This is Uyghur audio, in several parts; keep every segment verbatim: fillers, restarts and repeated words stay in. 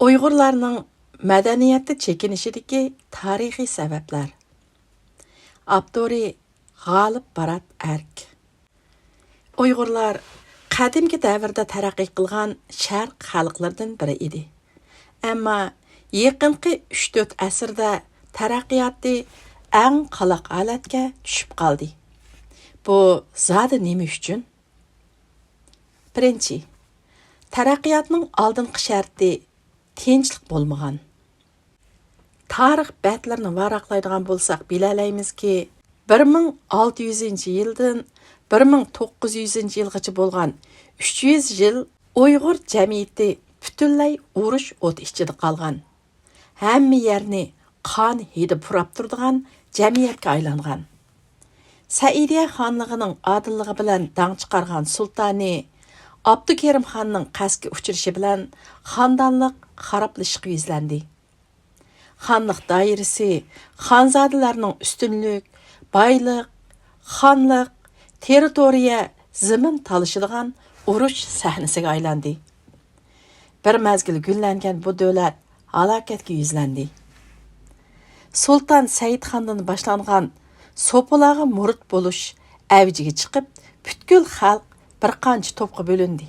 ئۇيغۇرلارنىڭ مەدەنىيەتتە چېكىنىشىدىكى تارىخىي سەۋەبلەر. ئاپتورى: غالىپ بارات ئەرك. ئۇيغۇرلار قەدىمكى دەۋردە تەرەققىي قىلغان شەرق خەلقلىرىدىن بىرى ئىدى. ئەمما يېقىنقى ئۈچ تۆت ئەسىردە تەرەققىياتى ئەڭ قالاق ھالەتكە چۈشۈپ قالدى. بۇ زادى نېمە ئۈچۈن؟ بىرىنچى، تەرەققىياتنىڭ ئالدىنقى شەرتى تىنچلىق بولمىغان. تارىخ بەتلىرىنى ۋاراقلايدىغان بولساق بىلەلەيمىزكى، بىر مىڭ ئالتە يۈزىنچى يىلدىن بىر مىڭ توققۇز يۈزىنچى يىلغىچە بولغان ئۈچ يۈز يىل ئۇيغۇر جەمئىيىتى پۈتۈنلەي ئۇرۇش ئوتى ئىچىدە قالغان، ھەممە يەرنى قان ھىدى پۇراپ تۇرىدىغان جەمئىيەتكە ئايلانغان. سەئىدىيە خانلىقىنىڭ ئادىللىقى بىلەن داڭ چىقارغان سۇلتانى ئابدۇكېرىم خاننىڭ قەستكە ئۇچرىشى بىلەن خاندانلىق خارابلىشىشقا يۈزلەندى. خانلىق دائىرىسى خانزادىلەرنىڭ ئۈستۈنلۈك، بايلىق، خانلىق، تېررىتورىيە، زېمىن تالىشىدىغان ئۇرۇش سەھنىسىگە ئايلاندى. بىر مەزگىل گۈللەنگەن بۇ دۆلەت ھالاكەتكە يۈزلەندى. سۇلتان سەئىدخاندىن باشلانغان سوپىلارغا مۇرىت بولۇش ئەۋجىگە چىقىپ، پۈتكۈل خەلق بىر قانچە توپقا بۆلۈندى.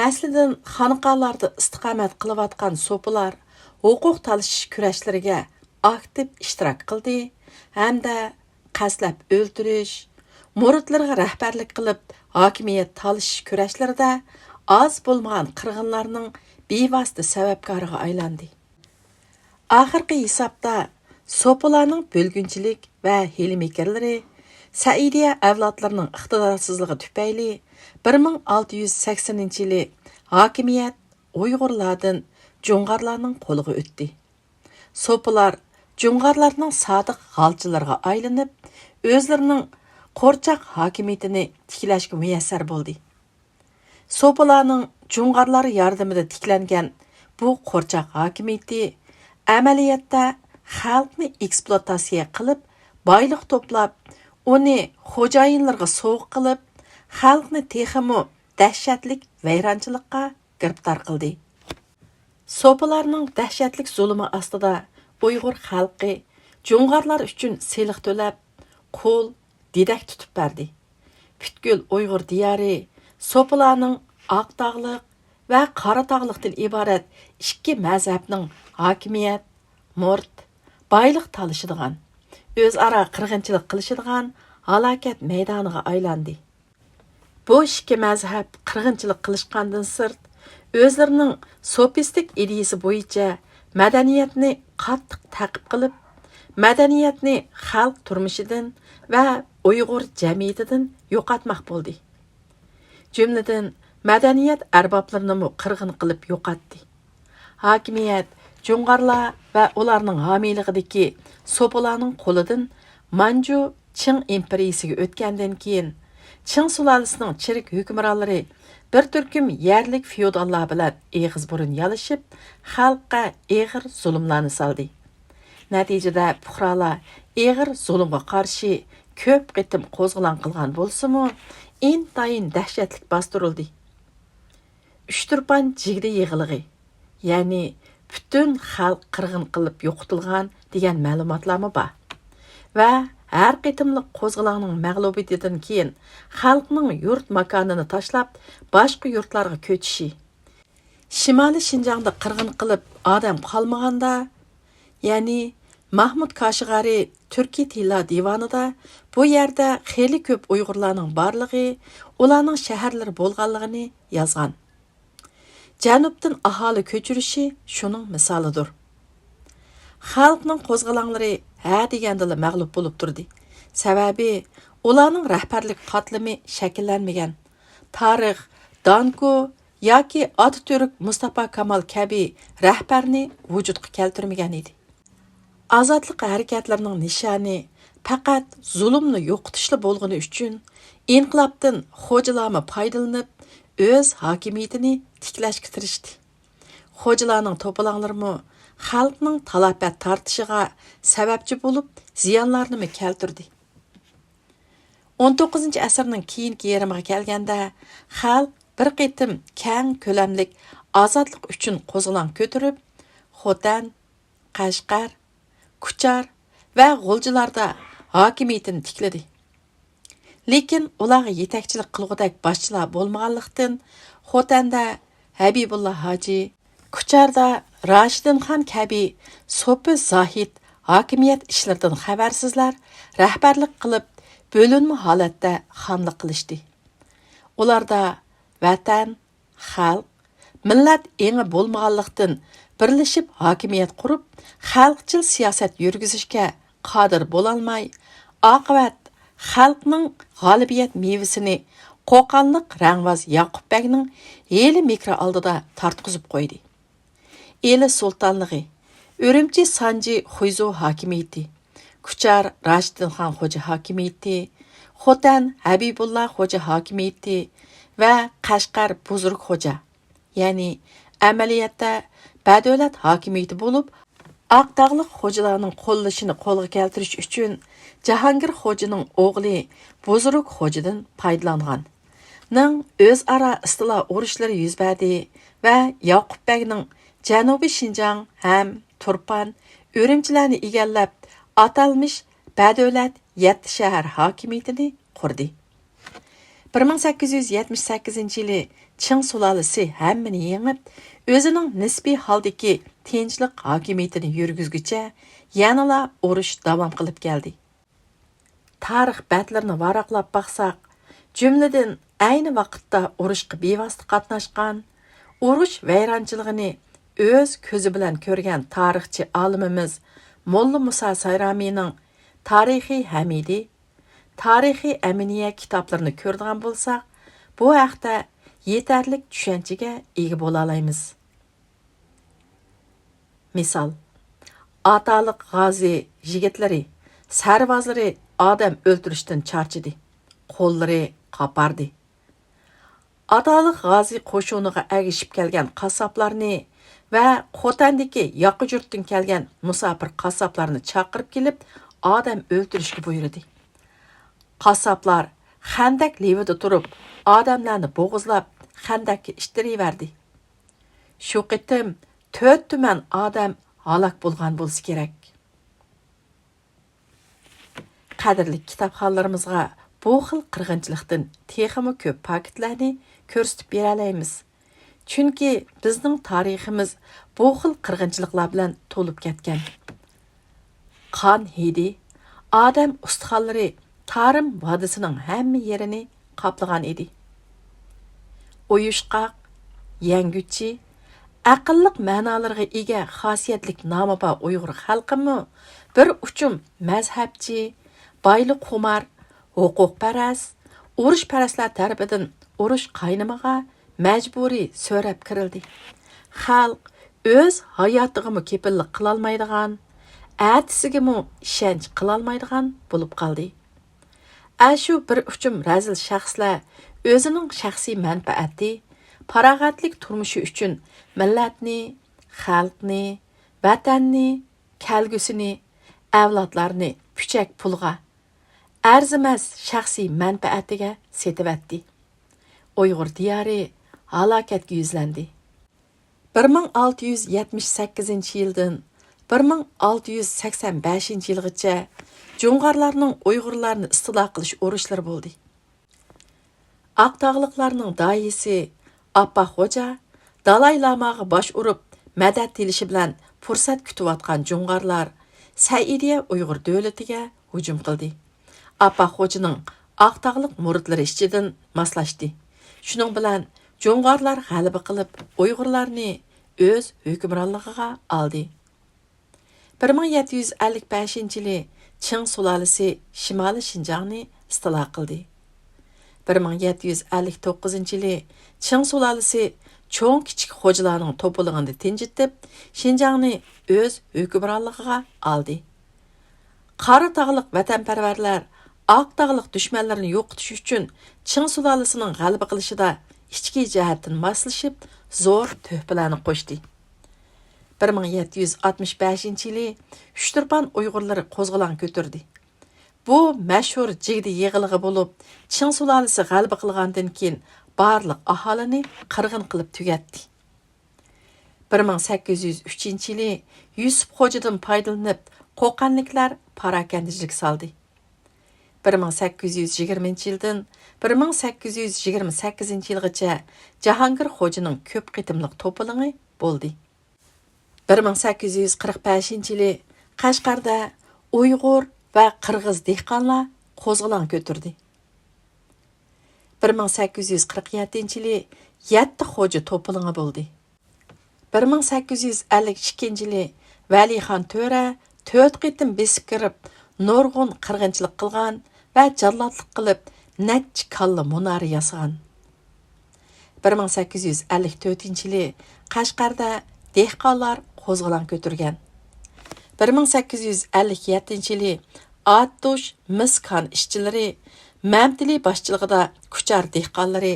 ئەسلىدىن خانىقالاردا ئىستىقامەت قىلىۋاتقان سوپىلار ھوقۇق تالىشىش كۈرەشلىرىگە ئاكتىپ ئىشتىراك قىلدى ھەمدە قەستلەپ ئۆلتۈرۈش، مۇرىتلىرىغا رەھبەرلىك قىلىپ ھاكىمىيەت تالىشىش كۈرەشلىرىدە ئاز بولمىغان قىرغىنلارنىڭ بىۋاسىتە سەۋەبكارىغا ئايلاندى. ئاخىرقى ھېسابتا، سوپىلارنىڭ بۆلگۈنچىلىك ۋە ھىيلە-مىكىرلىرى، سەئىدىيە ئەۋلادلىرىنىڭ ئىقتىدارسىزلىقى تۈپەيلى، بىر مىڭ ئالتە يۈز سەكسىنىنچى يىلى ھاكىمىيەت ئۇيغۇرلاردىن جۇڭغارلارنىڭ قولىغا ئۆتتى. سوپىلار جۇڭغارلارنىڭ سادىق غالچىلىرىغا ئايلىنىپ، ئۆزلىرىنىڭ قورچاق ھاكىمىيىتىنى تىكلەشكە مۇيەسسەر بولدى. سوپىلارنىڭ جۇڭغارلار ياردىمىدە تىكلەنگەن بۇ قورچاق ھاكىمىيىتى ئەمەلىيەتتە خەلقنى ئېكسپلۇئاتاتسىيە قىلىپ، بايلىق توپلاپ، ئۇنى خوجايىنلىرىغا سوۋغا قىلىپ، خەلقنى تېخىمۇ دەھشەتلىك ۋەيرانچىلىققا گىرىپتار قىلدى. سوپىلارنىڭ دەھشەتلىك زۇلۇمى ئاستىدا ئۇيغۇر خەلقى جۇڭغارلار ئۈچۈن سېلىق تۆلەپ، قۇل، دېدەك تۇتۇپ بەردى. پۈتكۈل ئۇيغۇر دىيارى سوپىلارنىڭ ئاقتاغلىق ۋە قاراتاغلىقتىن ئىبارەت ئىككى مەزھەپنىڭ ھاكىمىيەت، مۇرت، بايلىق تالىشىدىغان، ئۆزئارا قىرغىنچىلىق قىلىشىدىغان ھالاكەت مەيدانىغا ئايلاندى. بۇ ئىككى مەزھەپ قىرغىنچىلىق قىلىشقاندىن سىرت، ئۆزلىرىنىڭ سوپىستىك ئىدىيىسى بويىچە مەدەنىيەتنى قاتتىق تەقىب قىلىپ، مەدەنىيەتنى خەلق تۇرمۇشىدىن ۋە ئۇيغۇر جەمئىيىتىدىن يوقاتماق بولدى. جۈملىدىن مەدەنىيەت ئەربابلىرىنىمۇ قىرغىن قىلىپ يوقاتتى. ھاكىمىيەت جۇڭغارلار ۋە ئۇلارنىڭ ھامىيلىقىدىكى سوپىلارنىڭ قولىدىن مانجۇ چىڭ ئىمپېرىيىسىگە ئۆتكەندىن كېيىن، چىڭ سۇلالىسىنىڭ چېرىك ھۆكۈمرانلىرى بىر تۈركۈم يەرلىك فېئوداللار بىلەن ئېغىز بۇرۇن يالىشىپ، خەلققە ئېغىر زۇلۇملارنى سالدى. نەتىجىدە پۇقرالار ئېغىر زۇلۇمغا قارشى كۆپ قېتىم قوزغىلاڭ قىلغان بولسىمۇ، ئىنتايىن دەھشەتلىك باستۇرۇلدى. ئۈچتۇرپان جىگدە يىغىلىغى، يەنى پۈتۈن خەلق قىرغىن قىلىپ يوقىتىلغان دېگەن مەلۇماتلارمۇ بار. ۋە ھەر قېتىملىق قوزغىلاڭنىڭ مەغلۇبىيىتىدىن كېيىن خەلقنىڭ يۇرت ماكانىنى تاشلاپ، باشقا يۇرتلارغا كۆچۈشى، شىمالىي شىنجاڭدا قىرغىن قىلىپ ئادەم قالمىغاندا، يەنى ماھمۇد كاشىغارى تۈركىي تىللار دىۋانىدا بۇ يەردە خېلى كۆپ ئۇيغۇرلارنىڭ بارلىقى، ئۇلارنىڭ شەھەرلىرى بولغانلىقىنى يازغان. جەنۇبتىن ئاھالە كۆچۈرۈشى شۇنىڭ مىسالىدۇر. خەلقنىڭ قوزغىلاڭلىرى ھە دېگەندىلا مەغلۇپ بولۇپ تۇردى. سەۋەبى، ئۇلارنىڭ رەھبەرلىك قاتلىمى شەكىللەنمىگەن. تارىخ، دانكو ياكى ئاتاتۈرك مۇستاپا كامال كەبى رەھبەرنى ۋۇجۇدقا كەلتۈرمىگەن ئىدى. ئازادلىق ھەرىكەتلىرىنىڭ نىشانى پەقەت زۇلۇمنى يوقىتىشلا بولغىنى ئۈچۈن، ئىنقىلابتىن خوجىلارمۇ پايدىلىنىپ، ئۆز ھاكىمىيىتىنى تىكلەشكە تىرىشتى. خوجىلارنىڭ توپىلاڭلىرىمۇ خەلقنىڭ تالاپەت تارتىشىغا سەۋەبچى بولۇپ، زىيانلارنىمۇ كەلتۈردى. ئون توققۇزىنچى ئەسىرنىڭ كېيىنكى يېرىمىغا كەلگەندە، خەلق بىر قېتىم كەڭ كۆلەملىك ئازادلىق ئۈچۈن قوزغىلاڭ كۆتۈرۈپ، خوتەن، قەشقەر، كۇچار ۋە غۇلجىلاردا ھاكىمىيىتىنى تىكلىدى. لېكىن ئۇلارغا يېتەكچىلىك قىلغۇدەك باشچىلار بولمىغانلىقتىن، خوتەندە ھەبىبۇللا ھاجى، كۇچاردا راشىدىنخان كەبى سوپى زاھىت ھاكىمىيەت ئىشلىرىدىن خەۋەرسىزلەر رەھبەرلىك قىلىپ، بۆلۈنمە ھالەتتە خانلىق قىلىشتى. ئۇلاردا ۋەتەن، خەلق، مىللەت ئېڭى بولمىغانلىقتىن، بىرلىشىپ ھاكىمىيەت قۇرۇپ، خەلقچىل سىياسەت يۈرگۈزۈشكە قادىر بولالماي، ئاقىۋەت خەلقنىڭ غالىبىيەت مېۋىسىنى قوقانلىق رەڭۋاز ياقۇپ بەگنىڭ ھىيلە-مىكرى ئالدىدا تارتقۇزۇپ قويدى. ئىلى سۇلتانلىقى، ئۈرۈمچى سانجى خۇيزۇ ھاكىمىيىتى، كۇچار راشىدىنخان خوجا ھاكىمىيىتى، خوتەن ھەبىبۇللا خوجا ھاكىمىيىتى ۋە قەشقەر بۇزرۇك خوجا، يەنى ئەمەلىيەتتە بەدۆلەت ھاكىمىيىتى بولۇپ، ئاقتاغلىق خوجىلارنىڭ قوللىشىنى قولغا كەلتۈرۈش ئۈچۈن جاھانگىر خوجىنىڭ ئوغلى بۇزرۇك خوجىدىن پايدىلانغان. نىڭ ئۆزئارا ئىستىلا ئۇرۇشلىرى يۈز بەردى ۋە ياقۇپ بەگنىڭ جەنۇبىي شىنجاڭ ھەم تۇرپان، ئۈرۈمچىلەرنى ئىگىلەپ، ئاتالمىش بەدۆلەت يەتتە شەھەر ھاكىمىيىتىنى قۇردى. بىر مىڭ سەككىز يۈز يەتمىش سەككىزىنچى يىلى چىڭ سۇلالىسى ھەممىنى يېڭىپ، ئۆزىنىڭ نىسپىي ھالدىكى تىنچلىق ھاكىمىيىتىنى يۈرگۈزگۈچە يەنىلا ئۇرۇش داۋام قىلىپ كەلدى. تارىخ بەتلىرىنى ۋاراقلاپ باقساق، جۈملىدىن ئەينى ۋاقىتتا ئۇرۇشقا بىۋاسىتە قاتناشقان، ئۇرۇش ۋەيرانچىلىقىنى ئۆز كۆزى بىلەن كۆرگەن تارىخچى ئالىمىمىز موللا مۇسا سايرامىنىڭ تارىخى ھەمىدى، تارىخى ئەمىنىيە كىتابلىرىنى كۆرىدىغان بولساق، بۇ ھەقتە يېتەرلىك چۈشەنچىگە ئىگە بولالايمىز. مىسال، ئاتالىق غازى يىگىتلىرى، سەرۋازلىرى ئادەم ئۆلتۈرۈشتىن چارچىدى، قوللىرى قاپاردى. ئاتالىق غازى قوشۇنىغا ئەگىشىپ كەلگەن قاسساپلارنى ۋە خوتەندىكى ياقا جۇرتتىن كەلگەن مۇساپىر قاسساپلارنى چاقىرىپ كېلىپ، ئادەم ئۆلتۈرۈشكە بۇيرۇدى. قاسساپلار خەندەك لېۋىدە تۇرۇپ، ئادەملەرنى بوغۇزلاپ، خەندەككە ئىتتىرىۋەردى. شۇ قېتىم تۆت تۈمەن ئادەم ھالاك بولغان بولسا كېرەك. قەدىرلىك كىتابخانلىرىمىزغا بۇ خىل قىرغىنچىلىقتىن تېخىمۇ كۆپ پاكىتلارنى كۆرسىتىپ بېرەلەيمىز. چۈنكى بىزنىڭ تارىخىمىز بۇ خىل قىرغىنچىلىقلار بىلەن تولۇپ كەتكەن. قان ھىدى، ئادەم ئۇستىخانلىرى تارىم ۋادىسىنىڭ ھەممە يېرىنى قاپلىغان ئىدى. ئۇيۇشقاق، يەڭگۈچى، ئەقىللىق مەنالىرىغا ئىگە خاسىيەتلىك نامى بار ئۇيغۇر خەلقىمۇ بىر ئۇچۇم مەزھەپچى، بايلىقخۇمار، ھوقۇقپەرەس، ئۇرۇشپەرەسلەر تەرىپىدىن ئۇرۇش قاينىمىغا مەجبۇرىي سۆرەپ كىرىلدى. خەلق ئۆز ھاياتىغىمۇ كېپىللىك قىلالمايدىغان، ئەتىسىگىمۇ ئىشەنچ قىلالمايدىغان بولۇپ قالدى. ئەشۇ بىر ئۇچۇم رەزىل شەخسلەر ئۆزىنىڭ شەخسىي مەنپەئەتى، پاراغەتلىك تۇرمۇشى ئۈچۈن مىللەتنى، خەلقنى، ۋەتەننى، كەلگۈسىنى، ئەۋلادلارنى پۈچەك پۇلغا، ئەرزىمەس شەخسىي مەنپەئەتىگە سېتىۋەتتى. ئۇيغۇر دىيارى ھالاكەتكە يۈزلەندى. بىر مىڭ ئالتە يۈز يەتمىش سەككىزىنچى يىلدىن بىر مىڭ ئالتە يۈز سەكسەن بەشىنچى يىلغىچە جۇڭغارلارنىڭ ئۇيغۇرلارنى ئىستىلا قىلىش ئۇرۇشلىرى بولدى. ئاقتاغلىقلارنىڭ داھىيسى ئاپپاق خوجا دالاي لاماغا باش ئۇرۇپ مەدەت تىلىشى بىلەن پۇرسەت كۈتۈۋاتقان جۇڭغارلار سەئىدىيە ئۇيغۇر دۆلىتىگە ھۇجۇم قىلدى. ئاپپاق خوجىنىڭ ئاقتاغلىق مۇرىتلىرى ئىچىدىن ماسلاشتى. شۇنىڭ بىلەن جۇڭغارلار غەلىبە قىلىپ، ئۇيغۇرلارنى ئۆز ھۆكۈمرانلىقىغا ئالدى. بىر مىڭ يەتتە يۈز ئەللىك بەشىنچى يىلى چىڭ سۇلالىسى شىمالىي شىنجاڭنى ئىستىلا قىلدى. بىر مىڭ يەتتە يۈز ئەللىك توققۇزىنچى يىلى چىڭ سۇلالىسى چوڭ كىچىك خوجىلارنىڭ توپىلىڭىنى تىنجىتىپ، شىنجاڭنى ئۆز ھۆكۈمرانلىقىغا ئالدى. قارا تاغلىق ۋەتەنپەرۋەرلەر ئاق تاغلىق دۈشمەنلىرىنى يوقىتىش ئۈچۈن چىڭ سۇلالىسىنىڭ غەلىبە قىلىشىدا ئىچكى جەھەتتىن ماسلىشىپ، زور تۆھپىلەرنى قوشتى. بىر مىڭ يەتتە يۈز ئاتمىش بەشىنچى يىلى ئۇچتۇرپان ئۇيغۇرلىرى قوزغىلاڭ كۆتۈردى. بۇ مەشھۇر جىگدە يىغىلىغى بولۇپ، چىڭ سۇلالىسى غەلىبە قىلغاندىن كېيىن، بارلىق ئاھالىنى قىرغىن قىلىپ تۈگەتتى. بىر مىڭ سەككىز يۈز ئۈچىنچى يىلى يۈسۈپ خوجىدىن پايدىلىنىپ، قوقەنلىكلەر پاراكەندىچىلىك سالدى. بىر مىڭ سەككىز يۈز يىگىرمىنچى يىلدىن بىر مىڭ سەككىز يۈز يىگىرمە سەككىزىنچى يىلغىچە جاھانگىر خوجىنىڭ كۆپ قېتىملىق توپىلىڭى بولدى. بىر مىڭ سەككىز يۈز قىرىق بەشىنچى يىلى قەشقەردە ئۇيغۇر ۋە قىرغىز دېھقانلار قوزغىلاڭ كۆتۈردى. بىر مىڭ سەككىز يۈز قىرىق يەتتىنچى يىلى يەتتە خوجا توپىلىڭى بولدى. بىر مىڭ سەككىز يۈز ئەللىك ئىككىنچى يىلى ۋەلىخان تۆرە تۆت قېتىم بېسىپ كىرىپ، نۇرغۇن قىرغىنچىلىق قىلغان ۋە جاللاتلىق قىلىپ، نەچچە كاللا مۇنارى ياسىغان. بىر مىڭ سەككىز يۈز ئەللىك تۆتىنچى يىلى قەشقەردە دېھقانلار قوزغىلاڭ كۆتۈرگەن. بىر مىڭ سەككىز يۈز ئەللىك يەتتىنچى يىلى ئاتۇش مىس كان ئىشچىلىرى، مەمتىلى باشچىلىقىدا كۇچار دېھقانلىرى،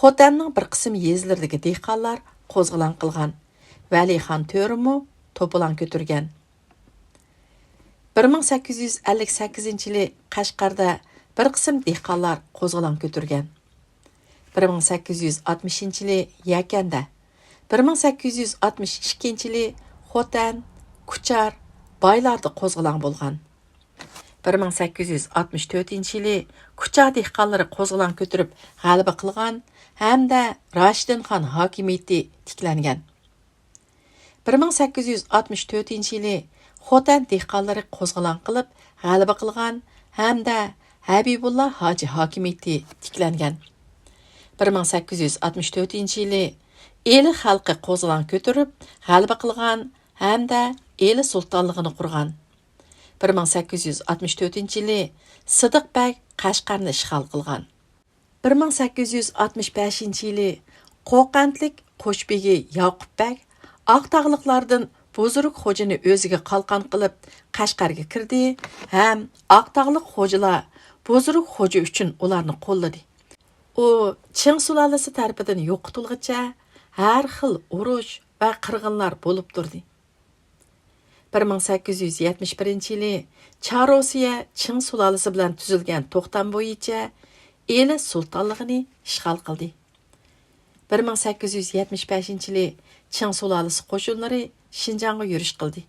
خوتەننىڭ بىر قىسىم يېزىلىرىدىكى دېھقانلار قوزغىلاڭ قىلغان. ۋەلىخان تۆرىمۇ توپىلاڭ كۆتۈرگەن. بىر مىڭ سەككىز يۈز ئەللىك سەككىزىنچى يىلى قەشقەردە بىر قىسىم دېھقانلار قوزغىلاڭ كۆتۈرگەن. بىر مىڭ سەككىز يۈز ئاتمىشىنچى يىلى يەكەندە، بىر مىڭ سەككىز يۈز ئاتمىش ئىككىنچى يىلى خوتەن، كۇچار، بايلاردا قوزغىلاڭ بولغان. بىر مىڭ سەككىز يۈز ئاتمىش تۆتىنچى يىلى كۇچا دېھقانلىرى قوزغىلاڭ كۆتۈرۈپ غەلىبە قىلغان ھەمدە راشىدىن خان ھاكىمىيىتى تىكلەنگەن. بىر مىڭ سەككىز يۈز ئاتمىش تۆتىنچى يىلى خوتەن دېھقانلىرى قوزغىلاڭ قىلىپ غەلىبە قىلغان ھەمدە ھەبىبۇللا ھاجى ھاكىمىيىتى تىكلەنگەن. بىر مىڭ سەككىز يۈز ئاتمىش تۆتىنچى يىلى ئىلى خەلقى قوزغىلاڭ كۆتۈرۈپ غەلىبە قىلغان ھەمدە ئىلى سۇلتانلىقىنى قۇرغان. بىر مىڭ سەككىز يۈز ئاتمىش تۆتىنچى يىلى سىدىق بەگ قەشقەرنى ئىشغال قىلغان. بىر مىڭ سەككىز يۈز ئاتمىش بەشىنچى يىلى قوقەنتلىك قوشبېگى ياقۇپ بەگ ئاقتاغلىقلاردىن بۇزرۇك خوجىنى ئۆزىگە قالقان قىلىپ قەشقەرگە كىردى ھەم ئاقتاغلىق خوجىلار بۇزرۇك خوجا ئۈچۈن ئۇلارنى قوللىدى. ئۇ چىڭ سۇلالىسى تەرىپىدىن يوقىتىلغۇچە ھەر خىل ئۇرۇش ۋە قىرغىنلار بولۇپ تۇردى. بىر مىڭ سەككىز يۈز يەتمىش بىرىنچى يىلى چاروسىيە چىڭ سۇلالىسى بىلەن تۈزۈلگەن توختام بويىچە ئىلى سۇلتانلىقىنى ئىشغال قىلدى. بىر مىڭ سەككىز يۈز يەتمىش بەشىنچى يىلى چىڭ سۇلالىسى قوشۇنلىرى شىنجاڭغا يۈرۈش قىلدى.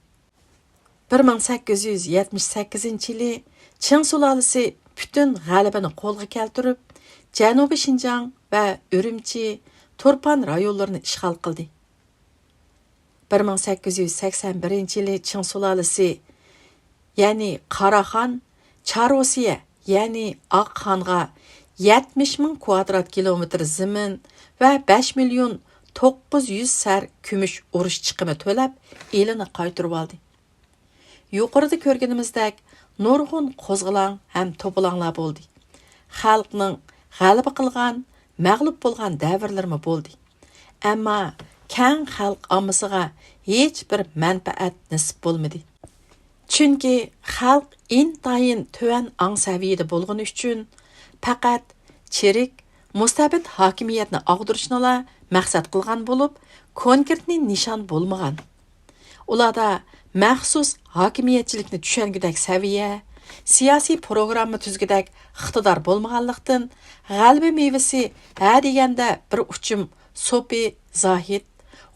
بىر مىڭ سەككىز يۈز يەتمىش سەككىزىنچى يىلى چىڭ سۇلالىسى پۈتۈن غەلىبىنى قولغا كەلتۈرۈپ، جەنۇبىي شىنجاڭ ۋە ئۈرۈمچى، تۇرپان رايونلىرىنى ئىشغال قىلدى. بىر مىڭ سەككىز يۈز سەكسەن بىرىنچى يىلى چىڭ سۇلالىسى، يەنى قاراخان، چاروسىيە، يەنى ئاقخانغا يەتمىش مىڭ كۋادرات كىلومېتىر زېمىن ۋە بەش مىليون توققۇز يۈز سەر كۈمۈش ئۇرۇش چىقىمى تۆلەپ، ئىلىنى قايتۇرۇۋالدى. يۇقىرىدا كۆرگىنىمىزدەك، نۇرغۇن قوزغىلاڭ ھەم توپىلاڭلار بولدى. خەلقنىڭ غەلىبە قىلغان، مەغلۇپ بولغان دەۋرلىرىمۇ بولدى. ئەمما كەڭ خەلق ئاممىسىغا ھېچبىر مەنپەئەت نېسىپ بولمىدى. چۈنكى خەلق ئىنتايىن تۆۋەن ئاڭ سەۋىيىدە بولغىنى ئۈچۈن، پەقەت چىرىك، مۇستەبىت ھاكىمىيەتنى ئاغدۇرۇشنىلا مەقسەت قىلغان بولۇپ، كونكرېتنى نىشان بولمىغان. ئۇلاردا مەخسۇس ھاكىمىيەتچىلىكنى چۈشەنگۈدەك سەۋىيە، سىياسىي پروگرامما تۈزگۈدەك ئىقتىدار بولمىغانلىقتىن، غەلىبە مېۋىسى ھە دېگەندە بىر ئۇچۇم سوپى زاھىت،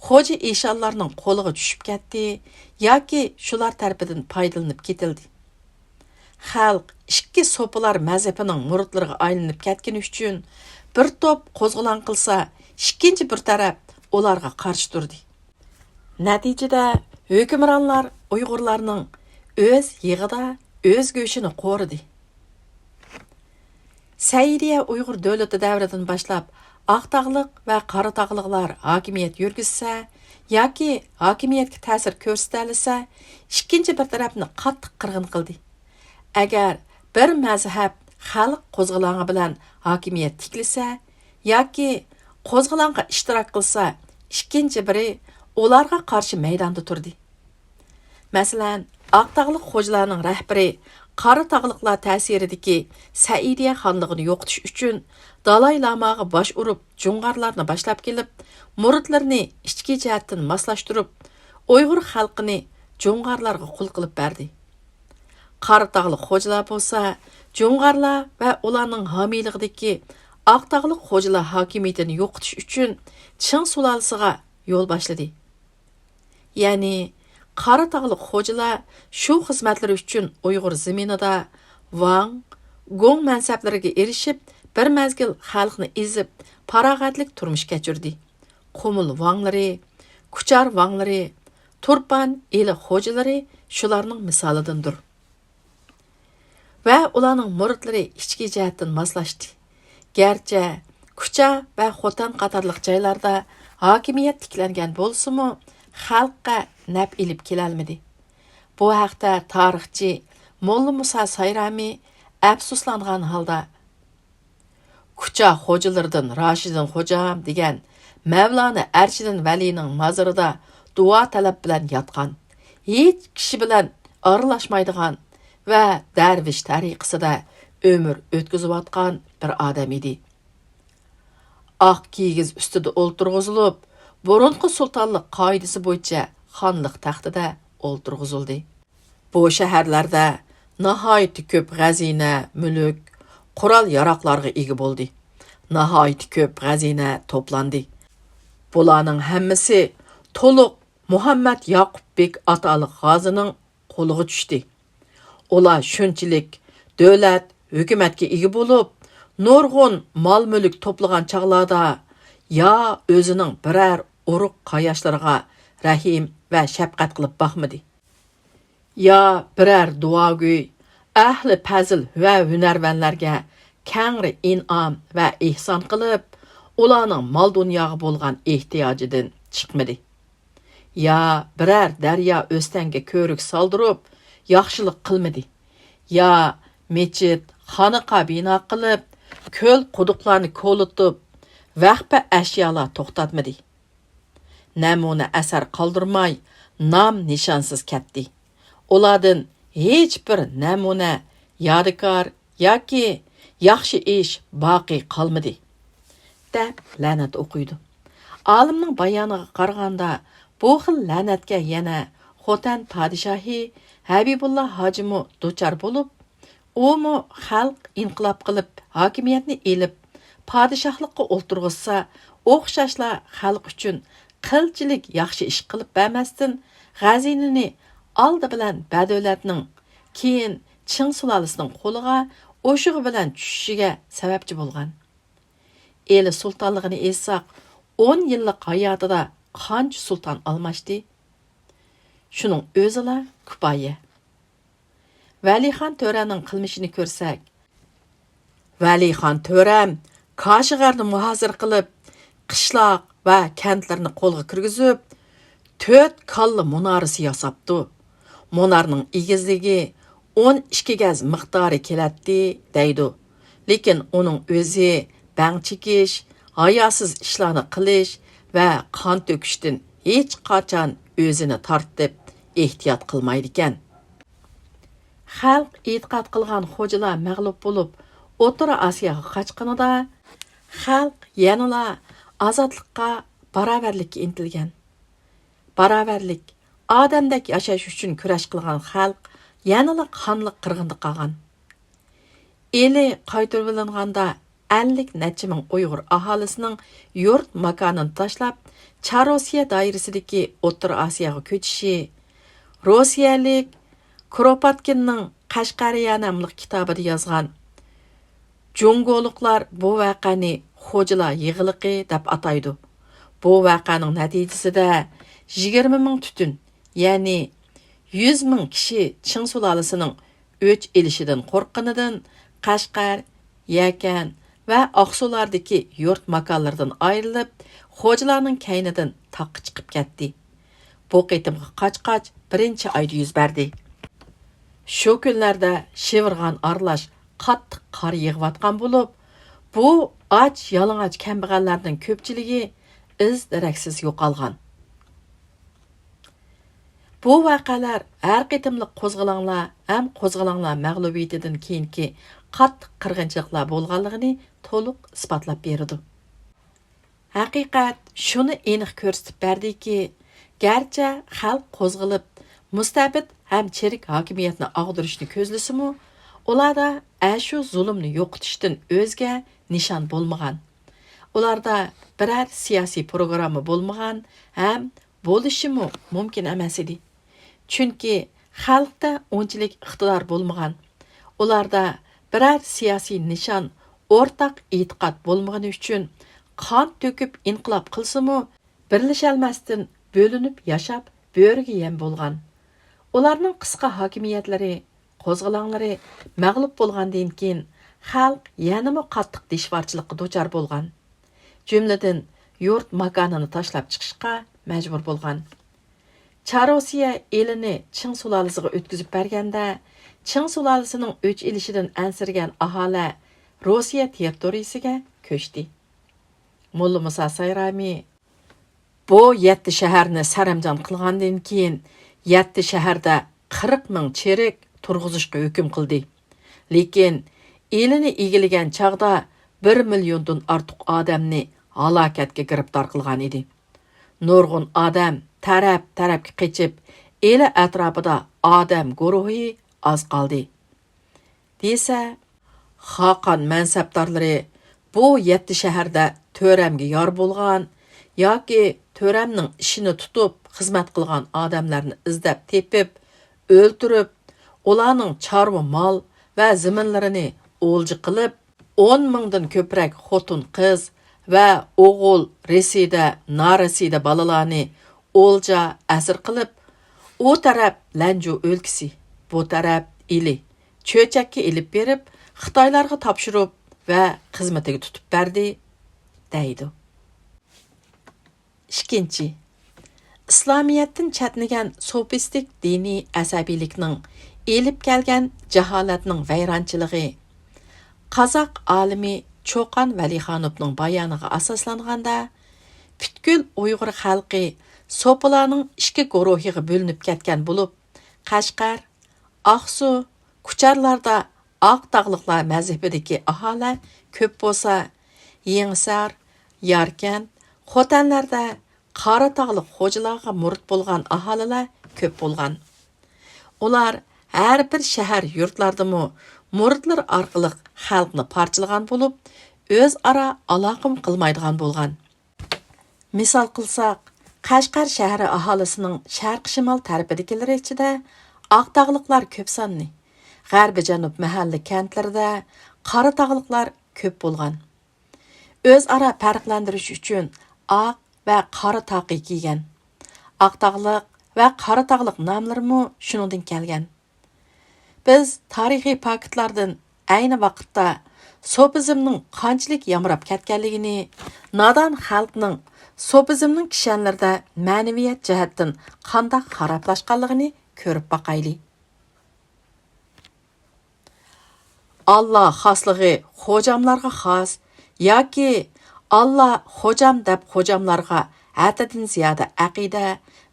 خوجا ئىشانلارنىڭ قولىغا چۈشۈپ كەتتى ياكى شۇلار تەرىپىدىن پايدىلىنىپ كېتىلدى. خەلق ئىككى سوپىلار مەزھىپىنىڭ مۇرىتلىرىغا ئايلىنىپ كەتكىنى ئۈچۈن، بىر توپ قوزغىلاڭ قىلسا، ئىككىنچى بىر تەرەپ ئۇلارغا قارشى تۇردى. نەتىجىدە، ھۆكۈمرانلار ئۇيغۇرلارنىڭ ئۆز يېغىدا ئۆز گۆشىنى قورۇدى. سەئىدىيە ئۇيغۇر دۆلىتى دەۋرىدىن باشلاپ، ئاقتاغلىق ۋە قاراتاغلىقلار ھاكىمىيەت يۈرگۈزسە ياكى ھاكىمىيەتكە تەسىر كۆرسىتەلىسە، ئىككىنچى بىر تەرەپنى قاتتىق قىرغىن قىلدى. ئەگەر بىر مەزھەپ خەلق قوزغىلاڭى بىلەن ھاكىمىيەت تىكلىسە ياكى قوزغىلاڭغا ئىشتىراك قىلسا، ئىككىنچى بىرى ئۇلارغا قارشى مەيداندا تۇردى. مەسىلەن، ئاقتاغلىق خوجىلارنىڭ رەھبىرى قاراتاغلىقلار تەسىرىدىكى سەئىدىيە خانلىقىنى يوقىتىش ئۈچۈن دالاي لاماغا باش ئۇرۇپ، جۇڭغارلارنى باشلاپ كېلىپ، مۇرىتلىرىنى ئىچكى جەھەتتىن ماسلاشتۇرۇپ، ئۇيغۇر خەلقىنى جۇڭغارلارغا قۇل قىلىپ بەردى. قاراتاغلىق خوجىلار بولسا جۇڭغارلار ۋە ئۇلارنىڭ ھامىيلىقىدىكى ئاقتاغلىق خوجىلار ھاكىمىيىتىنى يوقىتىش ئۈچۈن چىڭ سۇلالىسىغا يول باشلىدى. يەنى قارا تاغلىق خوجىلار شۇ خىزمەتلىرى ئۈچۈن ئۇيغۇر زېمىنىدا ۋاڭ، گوڭ مەنسەپلىرىگە ئېرىشىپ، بىر مەزگىل خەلقنى ئېزىپ، پاراغەتلىك تۇرمۇش كەچۈردى. قۇمۇل ۋاڭلىرى، كۇچار ۋاڭلىرى، تۇرپان، ئىلى خوجىلىرى شۇلارنىڭ مىسالىدىندۇر. ۋە ئۇلارنىڭ مۇرىتلىرى ئىچكى جەھەتتىن ماسلاشتى. گەرچە كۇچا ۋە خوتەن قاتارلىق جايلاردا ھاكىمىيەت تىكلەنگەن بولسىمۇ، خەلققە نەپ ئېلىپ كېلەلمىدى. بۇ ھەقتە تارىخچى موللا مۇسا سايرامى ئەپسۇسلانغان ھالدا، كۇچا خوجىلىرىدىن راشىدىن خوجام دېگەن مەۋلانا ئەرشىدىن ۋەلىنىڭ مازىرىدا دۇئا تەلەپ بىلەن ياتقان، ھېچ كىشى بىلەن ئارىلاشمايدىغان ۋە دەرۋىش تەرىقىسىدە ئۆمۈر ئۆتكۈزۈۋاتقان بىر ئادەم ئىدى. ئاق كىگىز ئۈستىدە ئولتۇرغۇزۇلۇپ، بۇرۇنقى سۇلتانلىق قائىدىسى بويىچە خانلىق تەختىدە ئولتۇرغۇزۇلدى. بۇ شەھەرلەردە ناھايىتى كۆپ غەزىنە، مۈلۈك، قورال-ياراغلارغا ئىگە بولدى. ناھايىتى كۆپ غەزىنە توپلاندى. بۇلارنىڭ ھەممىسى تولۇق مۇھەممەد ياقۇپ بېك ئاتالىق غازىنىڭ قولىغا چۈشتى. ئۇلار شۇنچىلىك دۆلەت، ھۆكۈمەتكە ئىگە بولۇپ، نۇرغۇن مال-مۈلۈك توپلىغان چاغلاردا يا ئۆزىنىڭ بىرەر ئۇرۇق-قاياشلىرىغا رەھىم ۋە شەپقەت قىلىپ باقمىدى، يا بىرەر دۇئاگوي، ئەھلى پەزىل ۋە ھۈنەرۋەنلەرگە كەڭرى ئىنئام ۋە ئېھسان قىلىپ، ئۇلارنىڭ مال-دۇنياغا بولغان ئېھتىياجىدىن چىقمىدى. يا بىرەر دەريا ئۆستەڭگە كۆۋرۈك سالدۇرۇپ، ياخشىلىق قىلمىدى. يا مەچىت، خانىقا بىنا قىلىپ، كۆل-قۇدۇقلارنى كولىتىپ، ۋەخپە ئەشيالار توختاتمىدى. نەمۇنە ئەسەر قالدۇرماي، نام-نىشانسىز كەتتى. ئۇلاردىن ھېچبىر نەمۇنە، يادىكار ياكى ياخشى ئىش باقىي قالمىدى، دەپ لەنەت ئوقۇيدۇ. ئالىمنىڭ بايانىغا قارىغاندا، بۇ خىل لەنەتكە يەنە خوتەن پادىشاھى ھەبىبۇللا ھاجىمۇ دۇچار بولۇپ، ئۇمۇ خەلق ئىنقىلاب قىلىپ ھاكىمىيەتنى ئېلىپ، پادىشاھلىققا ئولتۇرغۇزسا، ئوخشاشلا خەلق ئۈچۈن قىلچىلىك ياخشى ئىش قىلىپ بەرمەستىن، غەزىنىنى ئالدى بىلەن بەدۆلەتنىڭ، كېيىن چىڭ سۇلالىسىنىڭ قولىغا ئوشۇقى بىلەن چۈشۈشىگە سەۋەبچى بولغان. ئىلى سۇلتانلىقىنى ئېيتساق، ئون يىللىق ھاياتىدا قانچە سۇلتان ئالماشتى؟ شۇنىڭ ئۆزىلا كۇپايە. ۋەلىخان تۆرەنىڭ قىلمىشىنى كۆرسەك، ۋەلىخان تۆرەم كاشىغەرنى مۇھاسىرە قىلىپ، قىشلاق ۋە كەنتلەرنى قولغا كىرگۈزۈپ، تۆت كاللا مۇنارىسى ياساپتۇ. مۇنارنىڭ ئېگىزلىكى ئون ئىككى گەز مىقدارى كېلەتتى، دەيدۇ. لېكىن ئۇنىڭ ئۆزى بەڭ چېكىش، ھاياسىز ئىشلارنى قىلىش ۋە قان تۆكۈشتىن ھېچقاچان ئۆزىنى تارتىپ، ئېھتىيات قىلمايدىكەن. خەلق ئېتىقاد قىلغان خوجىلار مەغلۇپ بولۇپ، ئوتتۇرا ئاسىياغا قاچقىنىدا، خەلق يەنىلا ئازادلىققا، باراۋەرلىككە ئىنتىلگەن. باراۋەرلىك، ئادەمدەك ياشاش ئۈچۈن كۈرەش قىلغان خەلق يەنىلا قانلىق قىرغىندا قالغان. ئىلى قايتۇرۇۋېلىنغاندا، ئەللىك نەچچە مىڭ ئۇيغۇر ئاھالىسىنىڭ يۇرت ماكانىنى تاشلاپ، چار روسىيە دائىرىسىدىكى ئوتتۇرا ئاسىياغا كۆچۈشى، روسىيەلىك كروپاتكىننىڭ قەشقەرىيە ناملىق كىتابىدا يازغان، جۇڭگولۇقلار بۇ ۋەقەنى خوجىلار يىغلىقى دەپ ئاتايدۇ. بۇ ۋەقەنىڭ نەتىجىسىدە يىگىرمە مىڭ تۈتۈن، يەنى يۈز مىڭ كىشى چىڭ سۇلالىسىنىڭ ئۆچ ئېلىشىدىن قورققىنىدىن، قەشقەر، يەكەن ۋە ئاقسۇلاردىكى يۇرت ماكانلىرىدىن ئايرىلىپ، خوجىلارنىڭ كەينىدىن تاغقا چىقىپ كەتتى. بۇ قېتىمقى قاچ-قاچ بىرىنچى ئايدا يۈز بەردى. شۇ كۈنلەردە شىۋىرغان ئارىلاش قاتتىق قار يېغىۋاتقان بولۇپ، بۇ ئاچ-يالىڭاچ كەمبەغەللەرنىڭ كۆپچىلىكى ئىز-دېرەكسىز يوقالغان. بۇ ۋەقەلەر ھەر قېتىملىق قوزغىلاڭلار ھەم قوزغىلاڭلار مەغلۇبىيىتىدىن كېيىنكى قاتتىق قىرغىنچىلىقلار بولغانلىقىنى تولۇق ئىسپاتلاپ بېرىدۇ. ھەقىقەت شۇنى ئېنىق كۆرسىتىپ بەردىكى، گەرچە خەلق قوزغىلىپ، مۇستەبىت ھەم چىرىك ھاكىمىيەتنى ئاغدۇرۇشنى كۆزلىسىمۇ، ئۇلاردا ئەشۇ زۇلۇمنى يوقىتىشتىن ئۆزگە نىشان بولمىغان. ئۇلاردا بىرەر سىياسىي پروگرامما بولمىغان ھەم بولۇشىمۇ مۇمكىن ئەمەس ئىدى. چۈنكى خەلقتە ئۇنچىلىك ئىقتىدار بولمىغان. ئۇلاردا بىرەر سىياسىي نىشان، ئورتاق ئېتىقاد بولمىغىنى ئۈچۈن قان تۆكۈپ ئىنقىلاب قىلسىمۇ، بىرلىشەلمەستىن بۆلۈنۈپ ياشاپ، بۆرىگە يەم بولغان. ئۇلارنىڭ قىسقا ھاكىمىيەتلىرى، قوزغىلاڭلىرى مەغلۇپ بولغاندىن كېيىن، خەلق يەنىمۇ قاتتىق دىشۋارچىلىققا دۇچار بولغان. جۈملىدىن يۇرت ماكانىنى تاشلاپ چىقىشقا مەجبۇر بولغان. چار روسىيە ئېلىنى چىڭ سۇلالىسىغا ئۆتكۈزۈپ بەرگەندە، چىڭ سۇلالىسىنىڭ ئۆچ ئېلىشىدىن ئەنسىرىگەن ئاھالە روسىيە تېررىتورىيىسىگە كۆچتى. موللا مۇسا سايرامى بۇ يەتتە شەھەرنى سەرەمجان قىلغاندىن كېيىن، يەتتە شەھەردە قىرىق مىڭ چېرىك تۇرغۇزۇشقا ھۆكۈم قىلدى. لېكىن ئېلىنى ئىگىلىگەن چاغدا بىر مىليوندىن ئارتۇق ئادەمنى ھالاكەتكە گىرىپتار قىلغان ئىدى. نۇرغۇن ئادەم تەرەپ-تەرەپكە قېچىپ، ئېلى ئەتراپىدا ئادەم گۇرۇھى ئاز قالدى. دېسە، خاقان مەنسەپدارلىرى بۇ يەتتە شەھەردە تۆرەمگە يار بولغان ياكى تۆرەمنىڭ ئىشىنى تۇتۇپ خىزمەت قىلغان ئادەملەرنى ئىزدەپ تېپىپ، ئۆلتۈرۈپ، ئۇلارنىڭ چارۋا مال ۋە زېمىنلىرىنى ئولجا قىلىپ، ئون مىڭدىن كۆپرەك خوتۇن-قىز ۋە ئوغۇل، رېسىدە، نارېسىدە بالىلارنى ئولجا ئەسىر قىلىپ، ئۇ تەرەپ لەنجۇ ئۆلكىسى، بۇ تەرەپ ئىلى، چۆچەككە ئېلىپ بېرىپ، خىتايلارغا تاپشۇرۇپ ۋە خىزمىتىگە تۇتۇپ بەردى، دەيدۇ. ئىككىنچى، ئىسلامىيەتتىن چەتنىگەن سوپىستىك دىنىي ئەسەبىيلىكنىڭ ئېلىپ كەلگەن جاھالەتنىڭ ۋەيرانچىلىقى. قازاق ئالىمى چوقان ۋەلىخانوفنىڭ بايانىغا ئاساسلانغاندا، پۈتكۈل ئۇيغۇر خەلقى سوپىلارنىڭ ئىككى گۇرۇھىغا بۆلۈنۈپ كەتكەن بولۇپ، قەشقەر، ئاقسۇ، كۇچارلاردا ئاق تاغلىقلار مەزھىپىدىكى ئاھالە كۆپ بولسا، يېڭىسار، ياركەنت، خوتەنلەردە قارا تاغلىق خوجىلارغا مۇرىت بولغان ئاھالىلەر كۆپ بولغان. ئۇلار ھەر بىر شەھەر، يۇرتلاردىمۇ مۇرىتلىرى ئارقىلىق خەلقنى پارچىلىغان بولۇپ، ئۆزئارا ئالاقىمۇ قىلمايدىغان بولغان. مىسال قىلساق، قەشقەر شەھىرى ئاھالىسىنىڭ شەرقىي شىمال تەرىپىدىكىلىرى ئىچىدە ئاق تاغلىقلار كۆپ ساننى، غەربىي جەنۇب مەھەللە كەنتلىرىدە قارا تاغلىقلار كۆپ بولغان. ئۆزئارا پەرقلەندۈرۈش ئۈچۈن ئاق ۋە قارا تاقى كىيگەن. ئاق تاغلىق ۋە قارا تاغلىق ناملىرىمۇ شۇنىڭدىن كەلگەن. بىز تارىخىي پاكىتلاردىن ئەينى ۋاقىتتا سوپىزمنىڭ قانچىلىك يامراپ كەتكەنلىكىنى، نادان خەلقنىڭ سوپىزمنىڭ كىشەنلىرىدە مەنىۋىيەت جەھەتتىن قانداق خارابلاشقانلىقىنى كۆرۈپ باقايلى. ئاللا خاسلىقى خوجاملارغا خاس ياكى ئاللا خوجام دەپ خوجاملارغا ھەددىدىن زىيادە ئەقىدە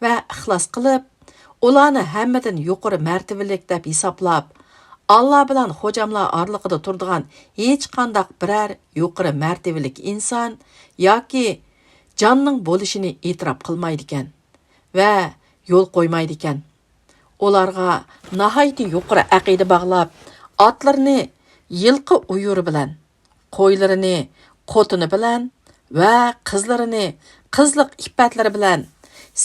ۋە ئىخلاس قىلىپ، ئۇلارنى ھەممىدىن يۇقىرى مەرتىۋىلىك دەپ ھېسابلاپ، ئاللا بىلەن خوجاملار ئارىلىقىدا تۇرىدىغان ھېچقانداق بىرەر يۇقىرى مەرتىۋىلىك ئىنسان ياكى جاننىڭ بولۇشىنى ئېتىراپ قىلمايدىكەن ۋە يول قويمايدىكەن. ئۇلارغا ناھايىتى يۇقىرى ئەقىدە باغلاپ، ئاتلىرىنى يىلقا ئۇيۇرى بىلەن، قويلىرىنى قوتۇنى بىلەن ۋە قىزلىرىنى قىزلىق ئىپپەتلىرى بىلەن،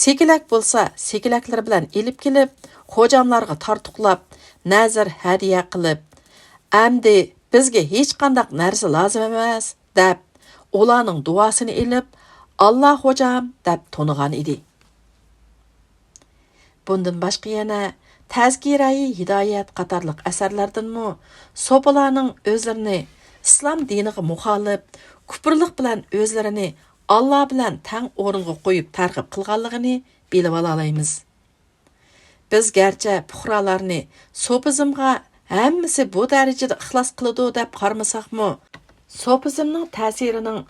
سېكىلەك بولسا سېكىلەكلىرى بىلەن ئېلىپ كېلىپ، خوجاملارغا تارتۇقلاپ، نەزىر ھەدىيە قىلىپ، «ئەمدى بىزگە ھېچقانداق نەرسە لازىم ئەمەس» دەپ، ئۇلارنىڭ دۇئاسىنى ئېلىپ، «ئاللا خوجام» دەپ تونۇغان ئىدى. بۇندىن باشقا يەنە تەزكىرەي ھىدايەت قاتارلىق ئەسەرلەردىنمۇ سوپىلارنىڭ ئۆزلىرىنى ئىسلام دىنىغا مۇخالىپ، كۇپۇرلۇق بىلەن ئۆزلىرىنى ئاللا بىلەن تەڭ ئورۇنغا قويۇپ تەرغىب قىلغانلىقىنى بىلىۋالالايمىز. بىز گەرچە پۇقرالارنى سوپىزمغا ھەممىسى بۇ دەرىجىدە ئىخلاس قىلىدۇ دەپ قارىمىساقمۇ، سوپىزمنىڭ تەسىرىنىڭ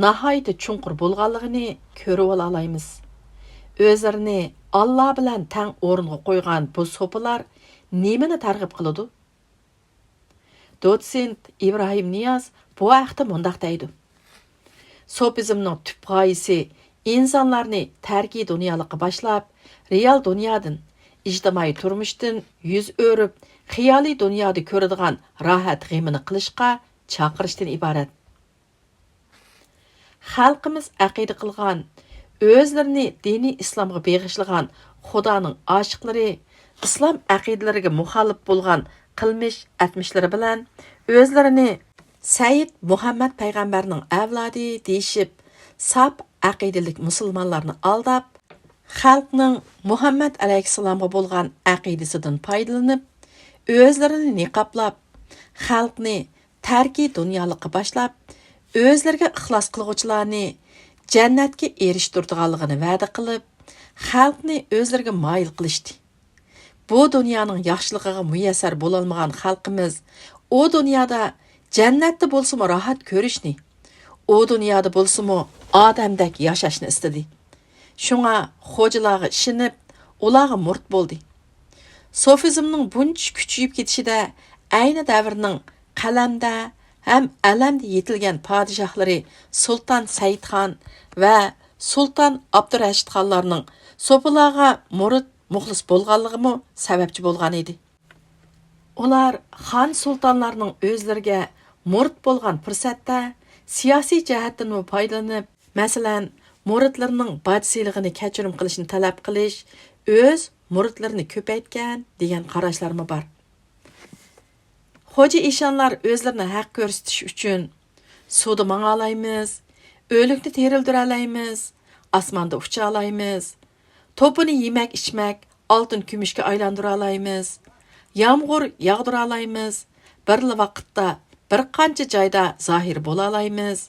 ناھايىتى چوڭقۇر بولغانلىقىنى كۆرۈۋالالايمىز. ئۆزلىرىنى ئاللا بىلەن تەڭ ئورۇنغا قويغان بۇ سوپىلار نېمىنى تەرغىب قىلىدۇ؟ دوتسېنت ئىبراھىم نىياز بۇ ھەقتە مۇنداق دەيدۇ: سوپىزمنىڭ تۈپ غايىسى ئىنسانلارنى تەركىي دۇنيالىققا باشلاپ، رېئال دۇنيادىن، ئىجتىمائىي تۇرمۇشتىن يۈز ئۆرۈپ، خىيالىي دۇنيادا كۆرىدىغان راھەت غېمىنى قىلىشقا چاقىرىشتىن ئىبارەت. خەلقىمىز ئەقىدە قىلغان، ئۆزلىرىنى دىنىي ئىسلامغا بېغىشلىغان خۇدانىڭ ئاشىقلىرى ئىسلام ئەقىدىلىرىگە مۇخالىپ بولغان قىلمىش ئەتمىشلىرى بىلەن ئۆزلىرىنى سەييىد مۇھەممەد پەيغەمبەرنىڭ ئەۋلادى دېيىشىپ، ساپ ئەقىدىلىك مۇسۇلمانلارنى ئالداپ، خەلقنىڭ مۇھەممەد ئەلەيھىسسالامغا بولغان ئەقىدىسىدىن پايدىلىنىپ، ئۆزلىرىنى نىقابلاپ، خەلقنى تەركىي دۇنيالىققا باشلاپ، ئۆزلىرىگە ئىخلاس قىلغۇچىلارنى جەننەتكە ئېرىشتۈرىدىغانلىقىنى ۋەدە قىلىپ، خەلقنى ئۆزلىرىگە مايىل قىلىشتى. بۇ دۇنيانىڭ ياخشىلىقىغا مۇيەسسەر بولالمىغان خەلقىمىز ئۇ دۇنيادا جەننەتتە بولسىمۇ راھەت كۆرۈشنى، ئۇ دۇنيادا بولسىمۇ ئادەمدەك ياشاشنى ئىستىدى. شۇڭا خوجىلارغا ئىشىنىپ، ئۇلارغا مۇرىت بولدى. سوفىزمنىڭ بۇنچە كۈچىيىپ كېتىشىدە ئەينى دەۋرنىڭ قەلەمدە ھەم ئەلەمدە يېتىلگەن پادىشاھلىرى سۇلتان سەئىدخان ۋە سۇلتان ئابدۇرەشىدخانلارنىڭ سوپىلارغا مۇرىت، مۇخلىس بولغانلىقىمۇ سەۋەبچى بولغان ئىدى. ئۇلار خان سۇلتانلارنىڭ ئۆزلىرىگە مۇرىت بولغان پۇرسەتتە سىياسىي جەھەتتىنمۇ پايدىلىنىپ، مەسىلەن، مۇرىتلىرىنىڭ باج سېلىقىنى كەچۈرۈم قىلىشنى تەلەپ قىلىش، ئۆز مۇرىتلىرىنى كۆپەيتكەن دېگەن قاراشلارمۇ بار. خوجا ئىشانلار ئۆزلىرىنى ھەق كۆرسىتىش ئۈچۈن سۇدا ماڭالايمىز، ئۆلۈكنى تىرىلدۈرەلەيمىز، ئاسماندا ئۇچالايمىز، توپىنى يېمەك-ئىچمەك، ئالتۇن-كۈمۈشكە ئايلاندۇرالايمىز، يامغۇر ياغدۇرالايمىز، بىرلا ۋاقىتتا بىر قانچە جايدا زاھىر بولالايمىز،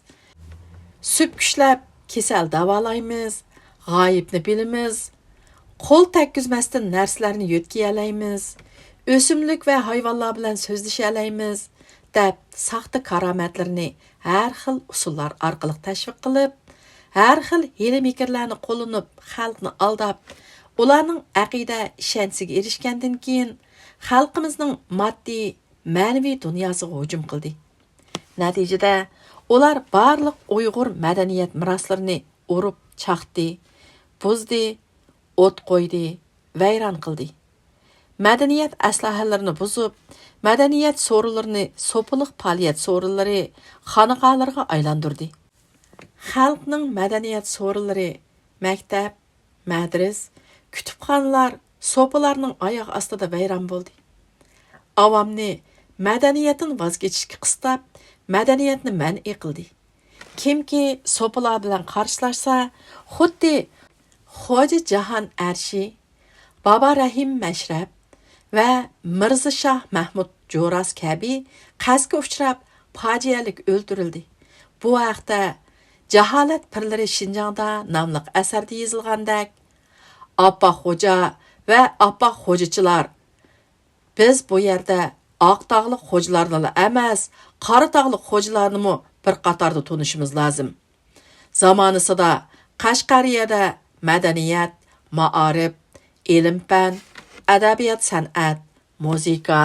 سۈپكۈچلەپ كېسەل داۋالايمىز، غايىبنى بىلىمىز، قول تەگكۈزمەستىن نەرسىلەرنى يۆتكىيەلەيمىز، ئۆسۈملۈك ۋە ھايۋانلار بىلەن سۆزلىشەلەيمىز، دەپ ساختا كارامەتلىرىنى ھەر خىل ئۇسۇللار ئارقىلىق تەشۋىق قىلىپ، ھەر خىل ھىيلە-مىكىرلەرنى قوللىنىپ خەلقنى ئالداپ، ئۇلارنىڭ ئەقىدە ئىشەنچىسىگە ئېرىشكەندىن كېيىن، خەلقىمىزنىڭ ماددىي، مەنىۋى دۇنياسىغا ھۇجۇم قىلدى. نەتىجىدە، ئۇلار بارلىق ئۇيغۇر مەدەنىيەت مىراسلىرىنى ئۇرۇپ چاقتى، بۇزدى، ئوت قويدى، ۋەيران قىلدى. مەدەنىيەت ئەسلىھەلىرىنى بۇزۇپ، مەدەنىيەت سورۇنلىرىنى سوپىلىق پائالىيەت سورۇنلىرى، خانىقالىرىغا ئايلاندۇردى. خەلقنىڭ مەدەنىيەت سورۇنلىرى، مەكتەپ، مەدرىس، كۇتۇپخانىلار سوپىلارنىڭ ئاياغ ئاستىدا ۋەيران بولدى. ئاۋامنى مەدەنىيەتتىن ۋاز كېچىشكە قىستاپ، مەدەنىيەتنى مەنئى قىلدى. كىمكى سوپىلار بىلەن قارشىلاشسا، خۇددى خوجا جاھان ئەرشى، بابا رەھىم مەشرەپ ۋە مىرزا شاھ مەھمۇد جوراس كەبى قەستكە ئۇچراپ، پاجىئەلىك ئۆلتۈرۈلدى. بۇ ھەقتە جاھالەت پىرلىرى شىنجاڭدا ناملىق ئەسەردە يېزىلغاندەك، ئاپپاق خوجا ۋە ئاپپاق خوجىچىلار، بىز بۇ يەردە ئاق تاغلىق خوجىلارنىلا ئەمەس، قارا تاغلىق خوجىلارنىمۇ بىر قاتاردا تونۇشىمىز لازىم. زامانىسىدا قەشقەرىيەدە مەدەنىيەت، مائارىپ، ئىلىم-پەن، ئەدەبىيات-سەنئەت، مۇزىكا،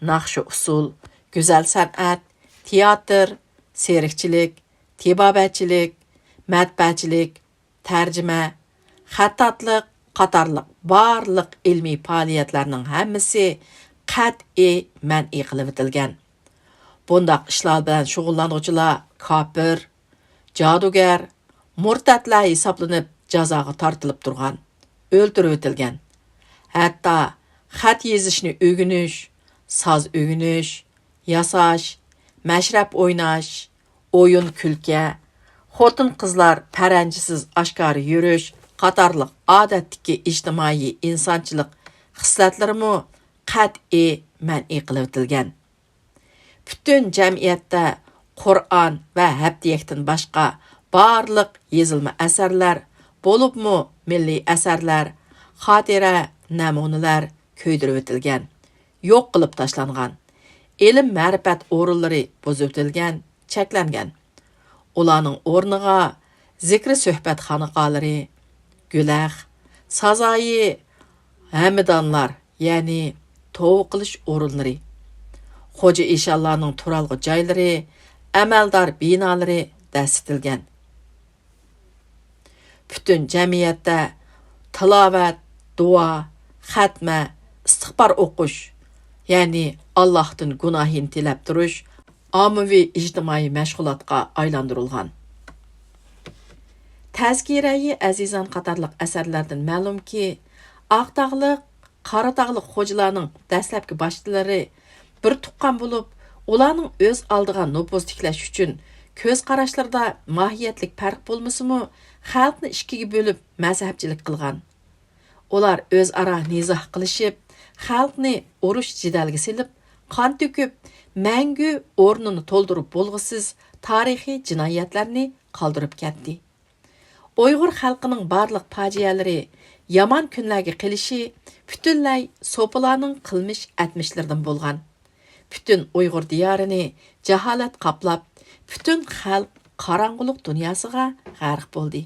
ناخشا-ئۇسسۇل، گۈزەل سەنئەت، تىياتىر، سېركچىلىك، تېبابەتچىلىك، مەتبەئەچىلىك، تەرجىمە، خەتتاتلىق قاتارلىق بارلىق ئىلمىي پائالىيەتلەرنىڭ ھەممىسى قەتئىي مەنئى قىلىۋېتىلگەن. بۇنداق ئىشلار بىلەن شۇغۇللانغۇچىلار كاپىر، جادۇگەر، مۇرتەتلەر ھېسابلىنىپ جازاغا تارتىلىپ تۇرغان، ئۆلتۈرۈۋېتىلگەن. ھەتتا خەت يېزىشنى ئۆگىنىش، ساز ئۆگىنىش، ياساش، مەشرەپ ئويناش، ئويۇن-كۈلكە، خوتۇن-قىزلار پەرەنجىسىز ئاشكارا يۈرۈش قاتارلىق ئادەتتىكى ئىجتىمائىي ئىنسانچىلىق خىسلەتلىرىمۇ قەتئىي مەنئى قىلىۋېتىلگەن. پۈتۈن جەمئىيەتتە قۇرئان ۋە ھەپتىيەكتىن باشقا بارلىق يېزىلما ئەسەرلەر، بولۇپمۇ مىللىي ئەسەرلەر، خاتىرە، نەمۇنىلەر كۆيدۈرۈۋېتىلگەن، يوق قىلىپ تاشلانغان. ئىلىم-مەرىپەت ئورۇنلىرى بۇزۇۋېتىلگەن، چەكلەنگەن. ئۇلارنىڭ ئورنىغا زىكرى-سۆھبەت خانىقالىرى، گۈلەخ، سازايى ھەمدانلار، يەنى توۋا قىلىش ئورۇنلىرى، خوجا ئىشانلارنىڭ تۇرالغۇ جايلىرى، ئەمەلدار بىنالىرى دەسسىتىلگەن. پۈتۈن جەمئىيەتتە تىلاۋەت، دۇئا، خەتمە، ئىستىغپار ئوقۇش، يەنى ئاللاھتىن گۇناھىنى تىلەپ تۇرۇش ئاممىۋى ئىجتىمائىي مەشغۇلاتقا ئايلاندۇرۇلغان. تەزكىرەيى ئەزىزان قاتارلىق ئەسەرلەردىن مەلۇمكى، ئاقتاغلىق، قاراتاغلىق خوجىلارنىڭ دەسلەپكى باشچىلىرى بىر تۇغقان بولۇپ، ئۇلارنىڭ ئۆز ئالدىغا نوپۇز تىكلەش ئۈچۈن كۆز قاراشلىرىدا ماھىيەتلىك پەرق بولمىسىمۇ، خەلقنى ئىككىگە بۆلۈپ مەزھەپچىلىك قىلغان. ئۇلار ئۆزئارا نىزا قىلىشىپ، خەلقنى ئۇرۇش جېدەلگە سېلىپ، قان تۆكۈپ، مەڭگۈ ئورنىنى تولدۇرۇپ بولغۇسىز تارىخىي جىنايەتلەرنى قالدۇرۇپ كەتتى. ئۇيغۇر خەلقىنىڭ بارلىق پاجىئەلىرى، يامان كۈنلەرگە قېلىشى پۈتۈنلەي سوپىلارنىڭ قىلمىش ئەتمىشلىرىدىن بولغان. پۈتۈن ئۇيغۇر دىيارىنى جاھالەت قاپلاپ، پۈتۈن خەلق قاراڭغۇلۇق دۇنياسىغا غەرق بولدى.